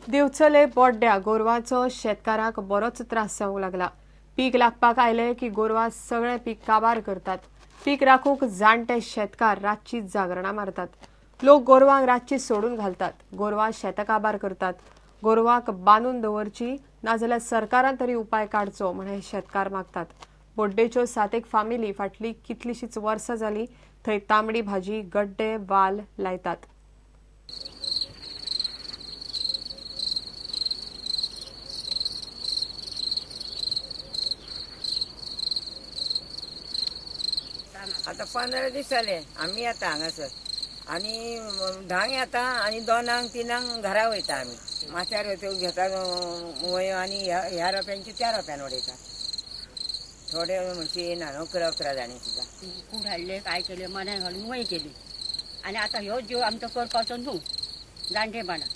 दिवचले बोड्ड्या गोरवांचो शेतकारांक बरोच त्रास जावंक लागला. पीक लागपाक आयले की गोरवां सगळें पीक काबार करतात. पीक राखूंक जाणटे शेतकार रातची जागरणां मारतात. लोक गोरवांक रातची सोडून घालतात. गोरवां शेतां काबार करतात. गोरवांक बांदून दवरची नाजाल्यार सरकारान तरी उपाय काडचो म्हण हे शेतकार मागतात. बोड्डेच्यो 7 फामिली फाटली कितलीशीच वर्सां जाली थंय तांबडी भाजी, गड्डे, वाल लायतात. आता 15 दीस जाले आमी येता हांगासर आनी 10 येता आनी 2 3 घरा वयता. आमी माथ्यार वयता घेता वयो आनी ह्या रोप्यांची त्या रोप्यान उडयता. थोडे म्हणचे येना 11 11 जाणी सुद्दां. कूड हाडले काय केले मनाय घालून वय केली आनी आतां ह्यो जीव आमचो करपाचो न्हू जाणटेपणा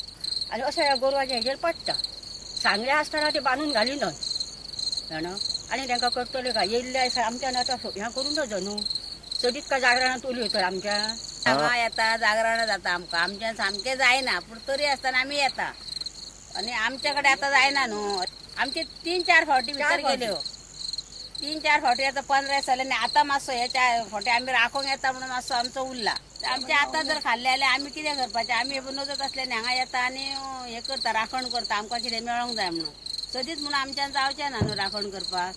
आनी असो ह्या गोरवाच्या हेजेर पडटा. सांगले आसतना ते बांदून घालिनात जाणा आनी तांकां करतले काय येयल्ले आसा आमच्यान आतां हें करूं नजो न्हू. सदींच काय जागरणां उलयता तर आमच्या हांगा येता जागरणां जाता आमकां, आमच्यान सामकें जायना पूण तरी आसतना आमी येता आनी आमच्या कडेन आतां जायना न्हू. आमचे 3-4 फावटी भितर गेल्यो, 3-4 फावटी आतां 15 दीस जाले आनी आतां मातसो हे 4 फावटी आमी राखूंक येता म्हणून मातसो आमचो उरला. आमचे आतां जर खाल्ले जाल्यार आमी कितें करपाचें? आमी नजत आसले आनी हांगा येता आनी हें करता, राखण करता, आमकां कितें मेळोंक जाय म्हणून. सदींच म्हणून आमच्यान जावचें ना न्हू राखण करपाक.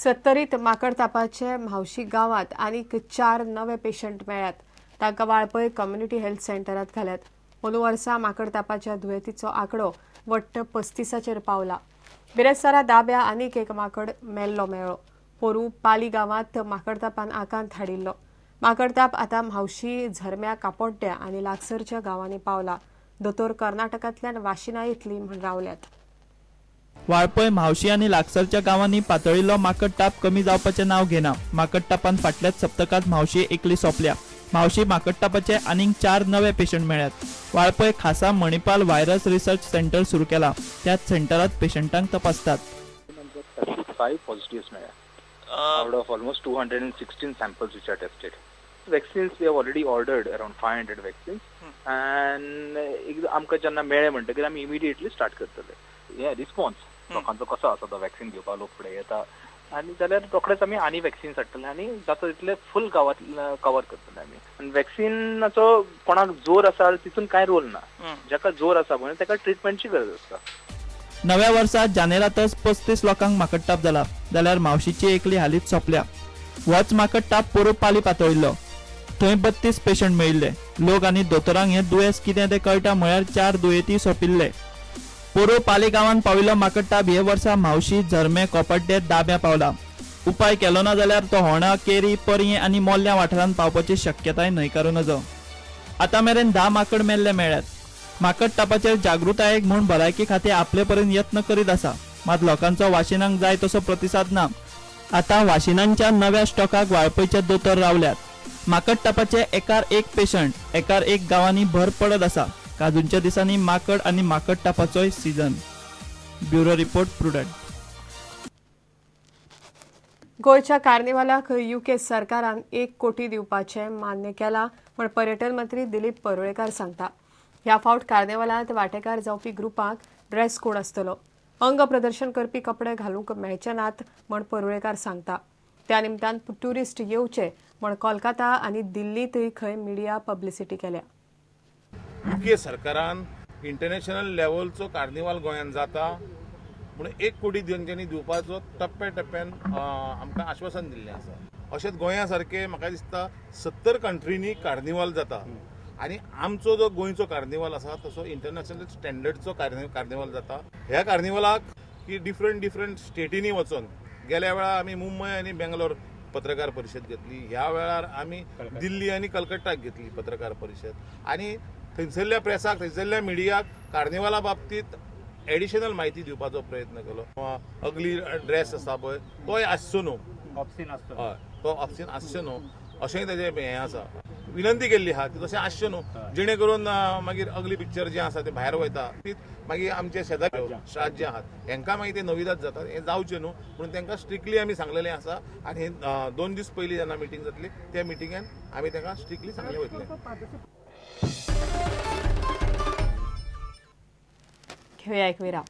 सत्तरीत माकडतापाचे म्हावशी गांवांत आनीक 4 नवे पेशंट मेळ्ळ्यात. तांकां वाळपय कम्युनिटी हेल्थ सेंटरांत घाल्यात. अंदू वर्सा माकडतापाच्या दुयेंतीचो आंकडो वट्ट 35 पावला. बिरेस्तारा दाब्या आनीक एक माकड मेल्लो मेळ्ळो. पोरू पाली गांवांत माकडतापान आकांत हाडिल्लो. माकडताप आतां म्हावशी, झरम्या, कापोड्ड्या आनी लागसरच्या गांवांनी पावला. दोतोर कर्नाटकांतल्यान वाशिना येतली म्हण रावल्यात. वाळपय, म्हावशी आनी लागसरच्या गांवांनी पातळिल्लो माकड ताप कमी जावपाचें नांव घेना. माकड तापान फाटल्याच सप्तकांत म्हावशी एकली सोंपल्या. म्हावशी माकड तापाचे आनीक 4 नवे पेशंट मेळ्ळ्यात. वाळपय खासा मणिपाल व्हायरस रिसर्च सेंटर सुरू केला. त्याच सेंटरात पेशंटांक तपासतात. 35 पॉझिटिव्स मेळ्ळ्या out of almost 216 samples which are tested. Vaccines we have already ordered around 500 vaccines and आमकां जेन्ना मेळ्ळे म्हणटकीर आमी इमिडिएटली स्टार्ट करतले. हे रिस्पॉन्स लोकांचो कसो आसा तो वॅक्सिन घेवपाक लोक फुडें येता आनी जाल्यार रोखडेच आमी आनी वॅक्सिन्स हाडटले आनी जाता तितले फूल गांवांत कवर करतले आमी. आनी वॅक्सिनाचो कोणाक जोर आसा तितून कांय रोल ना, जाका जोर आसा पळय ताका ट्रिटमेंटची गरज आसता. नव्या वर्सा जानेरातच 35 लोकांक माकडताप जाला, जाल्यार म्हावशीची एकली हालींच सोंपल्या. होच माकडताप पोरूं पाली पातळिल्लो. थंय 32 पेशंट मेळिल्ले. लोक आनी दोतोरांक हें दुयेंस कितें तें कळटा म्हळ्यार 4 दुयेंती सोंपिल्ले. पोरूं पाली गांवांत पाविल्लो माकडताप हे वर्सा म्हावशी, झरमे, कोपाड्डे, दाब्या पावला. उपाय केलो ना जाल्यार तो होणा, केरी, परयें आनी मोल्ल्या वाठारांत पावपाची शक्यताय न्हयकारूं नजो. आतां मेरेन 10 माकड मेल्ले मेळ्ळ्यात. माकड तापाचेर जागृतायेक म्हूण भलायकी खातें आपले परीन यत्न करीत आसा, मात लोकांचो वाशिनांक जाय तसो प्रतिसाद ना. आतां वाशिनांच्या नव्या स्टॉकाक वाळपयचे दोतोर रावल्यात. माकड तापाचे एकार एक पेशंट एकार एक गांवांनी भर पडत आसा. काजूंच्या दिसांनी माकड आनी माकड तापाचोय सीझन. Bureau report, Prudent. गोंयच्या कार्निवालाक युके सरकारान 1 कोटी दिवपाचें मान्य केलां म्हण पर्यटन मंत्री दिलीप परुळेकार सांगता. ह्या फावट कार्निवालांत वांटेकार जावपी ग्रुपांक ड्रेस कोड आसतलो. अंग प्रदर्शन करपी कपडे घालूंक मेळचे नात म्हण परुळेकार सांगता. त्या निमतान ट्युरिस्ट येवचे म्हण कोलकाता आनी दिल्लींतय खंय मिडिया पब्लिसिटी केल्या. युके सरकारान इंटरनॅशनल लेवलचो कार्निवाल गोंयांत जाता म्हूण 1 कोटी तेंच्यांनी दिवपाचो टप्प्या टप्प्यान आमकां आश्वासन दिल्लें आसा. अशेंच गोंया सारकें म्हाका दिसता 70 कंट्रींनी कार्निवाल जाता आनी आमचो जो गोंयचो कार्निवाल आसा तसो इंटरनॅशनल स्टँडर्डचो कार्निवाल जाता. ह्या कार्निवालाक की डिफरंट डिफरंट स्टेटींनी वचोन गेल्या वेळार आमी मुंबय आनी बेंगलोर पत्रकार परिशद घेतली, ह्या वेळार आमी दिल्ली आनी कलकत्ताक घेतली पत्रकार परिशद आनी थंयसरल्या प्रेसाक, थंयसरल्या मिडियाक कार्निवाला बाबतींत एडिशनल म्हायती दिवपाचो प्रयत्न केलो. अगली ड्रेस आसा पळय तोय आसचो न्हू, हय तो ऑप्शन आसचो न्हू अशेंय तेजें हें आसा. विनंती केल्ली आहा ती तशें आसचें न्हू, जेणे करून मागीर अगली पिक्चर जें आसा तें भायर वयता, ती मागीर आमचे शेजारी राज्य आहात हेंकां मागीर ते नविदाद जातात, हें जावचें न्हू म्हणून तांकां स्ट्रिक्टली आमी सांगलेलें आसा. आनी 2 दीस पयलीं जेन्ना मिटींग जातली त्या मिटिंगेन आमी तांकां स्ट्रिक्टली सांगलें वयतलें. घेवया एक विराम.